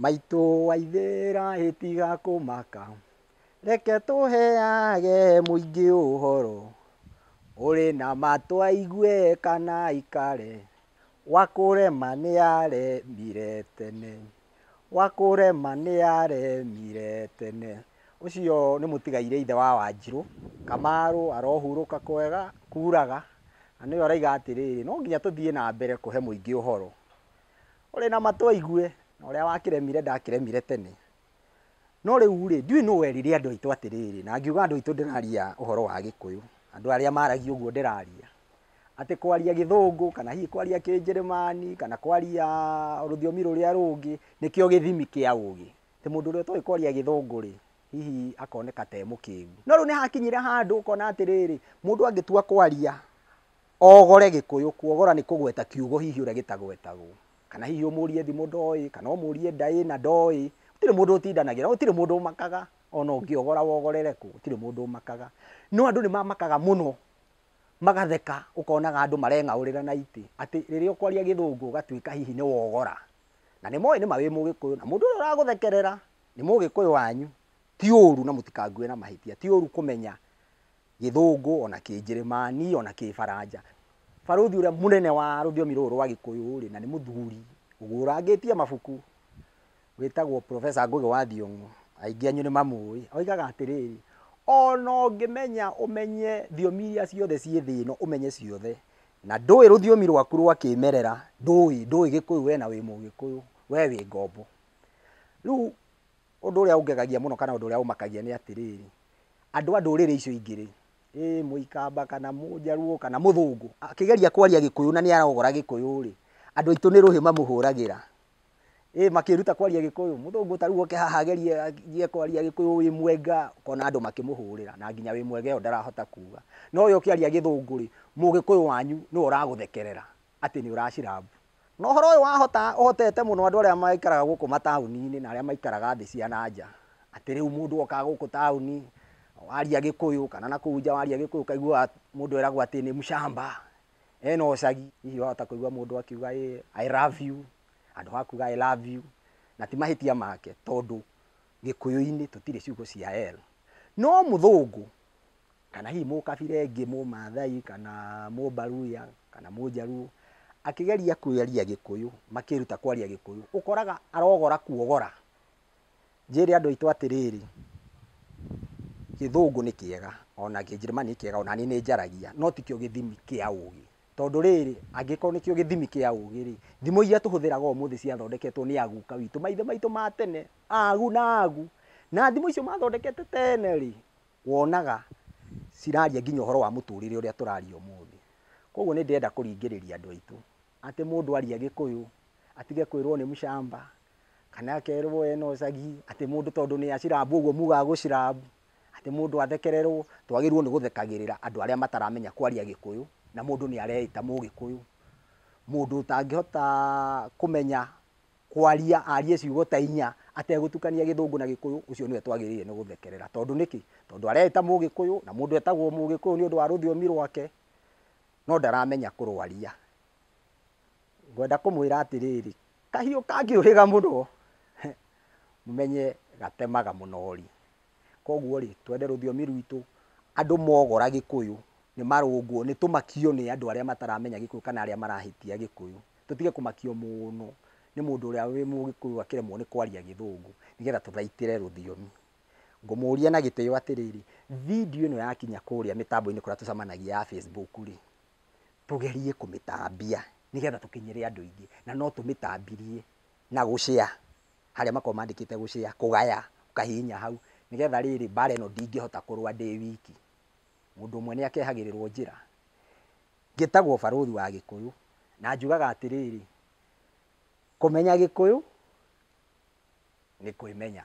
Maitũ waithĩra ĩtiga kũmaka, reke tũheage mũingĩ ũhoro, ũrĩ na matũ aigue kana aikare, wakũrema nĩaremire tene, wakũrema nĩaremire tene. Ũcio nĩ mũtigairĩ ithe wa Wanjirũ, Kamaru arohurũka kwega kuraga, na nĩwe ũraiga atĩrĩrĩ, no nginya tũthiĩ na mbere kũhe mũingĩ ũhoro. Ũrĩ na matũ aigue, na ũrĩa wakĩremire ndakĩremire tene. No rĩu rĩ, ndiũĩ nũ werire andũ aitũ atĩrĩrĩ, na ngiuga andũ aitũ ndĩraria ũhoro wa Gĩkũyũ, andũ arĩa maragia ũguo ndĩraria, atĩ kwaria Gĩthũngũ kana hihi kwaria Kĩnjĩrĩmani kana kwaria rũthiomi rũrĩa rũngĩ nĩkĩo gĩthimi kĩa ũgĩ. Atĩ mũndũ ũrĩa ũtoĩ kwaria Gĩthũngũ rĩ, hihi akoneka ta e mũkĩgu. No rĩu nĩ hakinyire handũ ũkona atĩrĩrĩ, mũndũ angĩtua kwaria ogore Gĩkũyũ, kuogora nĩ kũgweta kiugo hihi ũrĩa gĩtagwetagwo, kana hihi ũmũrie thimo ndoĩ, kana ũmũrie ndaĩ na ndoĩ. Gũtirĩ mũndũ ũtindanagĩra, gũtirĩ mũndũ ũmakaga, ona ũngĩogora wogorere kũ, gũtirĩ mũndũ ũmakaga. No andũ nĩ mamakaga mũno, magatheka, ũkonaga andũ mareng'aũrĩra na itĩ, atĩ rĩrĩa ũkwaria Gĩthũngũ ũgatuĩka hihi nĩ wogora. Na nĩ moĩ nĩ ma wĩ Mũgĩkũyũ, na mũndũ ũrĩa ũragũthekerera nĩ Mũgĩkũyũ wanyu. Ti ũru na mũtikangue na mahĩtia, ti ũru kũmenya Gĩthũngũ ona Kĩnjĩrĩmani ona Kĩbaranja. Barũthi ũrĩa mũnene wa rũthiomi rũrũ rwa Gĩkũyũ rĩ, na nĩ mũthuri ũgũrangĩtie mabuku, wĩtagwo Professor Ngũgĩ wa Thiong'o, aingĩ anyu nĩ mamũĩ, oigaga atĩrĩrĩ, ona ũngĩmenya ũmenye thiomi iria ciothe ciĩ thĩ ĩno, ũmenye ciothe, na ndũĩ rũthiomi rwaku rwa kĩmerera, ndũĩ Gĩkũyũ we na wĩ Mũgĩkũyũ, we wĩ ngombo. Rĩu ũndũ ũrĩa ũngegagia mũno kana ũndũ ũrĩa ũmakagia nĩ atĩrĩrĩ, andũ a ndũrĩrĩ icio ingĩ rĩ, ĩ Mũikamba kana Mũnjaruo kana Mũthũngũ akĩgeria kwaria Gĩkũyũ na nĩ arogora Gĩkũyũ rĩ, andũ aitũ nĩ rũhĩ mamũhũragĩra. Ĩ makĩruta kwaria Gĩkũyũ, mũthũngũ ta rĩu oke haha agerie kwaria Gĩkũyũ wĩ mwenga, ũkona andũ makĩmũhũrĩra, na nginya wĩ mwenga ĩyo ndarahota kuga. No we ũkĩaria Gĩthũngũ rĩ, Mũgĩkũyũ wanyu nĩwe ũragũthekerera atĩ nĩ ũracirambu. Na ũhoro ũyũ wahota ũhotete mũno andũ arĩa maikaraga gũkũ mataũni-inĩ na arĩa maikaraga thĩ cia na nja, atĩ rĩu mũndũ okaga gũkũ taũni waria Gĩkũyũ kana na kũu nja waria Gĩkũyũ ũkaigua mũndũ eragwo atĩ nĩ mshamba, ena ũcagi. Hihi wahota kũigua mũndũ akiuga ĩ I love you, handũ ha kuga I love you, na ti mahĩtia make tondũ Gĩkũyũ-inĩ tũtirĩ ciugo cia L. No mũthũngũ kana hihi mũkabira ĩngĩ, Mũmathai kana Mũmbaruya kana Mũnjaruo akĩgeria kwaria Gĩkũyũ, makĩruta kwaria Gĩkũyũ, ũkoraga arogora kuogora. Njĩre andũ aitũ atĩrĩrĩ, Gĩthũngũ nĩ kĩega, ona Kĩnjĩrĩmani nĩ kĩega, ona niĩ nĩ njaragia, no tikĩo gĩthimi kĩa ũgĩ. Tondũ rĩrĩ, angĩkorwo nĩkĩo gĩthimi kĩa ũgĩ rĩ, thimo iria tũhũthĩraga ũmũthĩ ciathondeketwo nĩ aguka witũ, maithe maitũ ma tene, agu na agu. Na thimo icio mathondekete tene rĩ, wonaga ciraria nginya ũhoro wa mũtũrĩre ũrĩa tũraria ũmũthĩ. Koguo nĩ ndĩrenda kũringĩrĩria andũ aitũ atĩ mũndũ aria Gĩkũyũ atige kwĩrwo nĩ mshamba kana akerwo ena ũcagi, atĩ mũndũ tondũ nĩ acirambu ũguo mugaga gũcirambu, atĩ mũndũ athekererwo. Twagĩrĩirwo nĩ gũthekagĩrĩra andũ arĩa mataramenya kwaria Gĩkũyũ, na mũndũ nĩ areĩta Mũgĩkũyũ. Mũndũ ũtangĩhota kũmenya kwaria arie ciugo ta inya ategũtukania Gĩthũngũ na Gĩkũyũ, ũcio nĩwe twagĩrĩire nĩ gũthekerera. Tondũ nĩkĩ? Tondũ areĩta Mũgĩkũyũ, na mũndũ etagwo Mũgĩkũyũ nĩ ũndũ wa rũthiomi rwake, no ndaramenya kũrwaria. Ngwenda kũmwĩra atĩrĩrĩ, kahiũ kangĩũhĩga mũno, mũmenye gatemaga mũnori. Koguo rĩ, twende rũthiomi rwitũ, andũ mogora Gĩkũyũ nĩ marũngwo, nĩ tũmakio nĩ andũ arĩa mataramenya Gĩkũyũ kana arĩa marahĩtia Gĩkũyũ. Tũtige kũmakio mũno nĩ mũndũ ũrĩa wĩ Mũgĩkũyũ akĩremwo nĩ kwaria Gĩthũngũ, nĩgetha tũthaitĩre rũthiomi. Ngũmũria na gĩtĩo atĩrĩrĩ, video ĩno yakinya kũrĩa mĩtambo-inĩ kũrĩa tũcemanagia ya Facebook rĩ, tũgerie kũmĩtambia nĩgetha tũkinyĩre andũ aingĩ, na no tũmĩtambirie na gũshare, harĩa makoragwo mandĩkĩte gũshare, kũgaya, ũkahihinya hau, nĩgetha rĩrĩ mbara ĩno ndingĩhota kũrũa ndĩ wiki. Mũndũ ũmwe nĩ akehagĩrĩrwo njĩra. Ngĩtagwo barũthi wa Gĩkũyũ, na njugaga atĩrĩrĩ, kũmenya Gĩkũyũ nĩ kwĩmenya.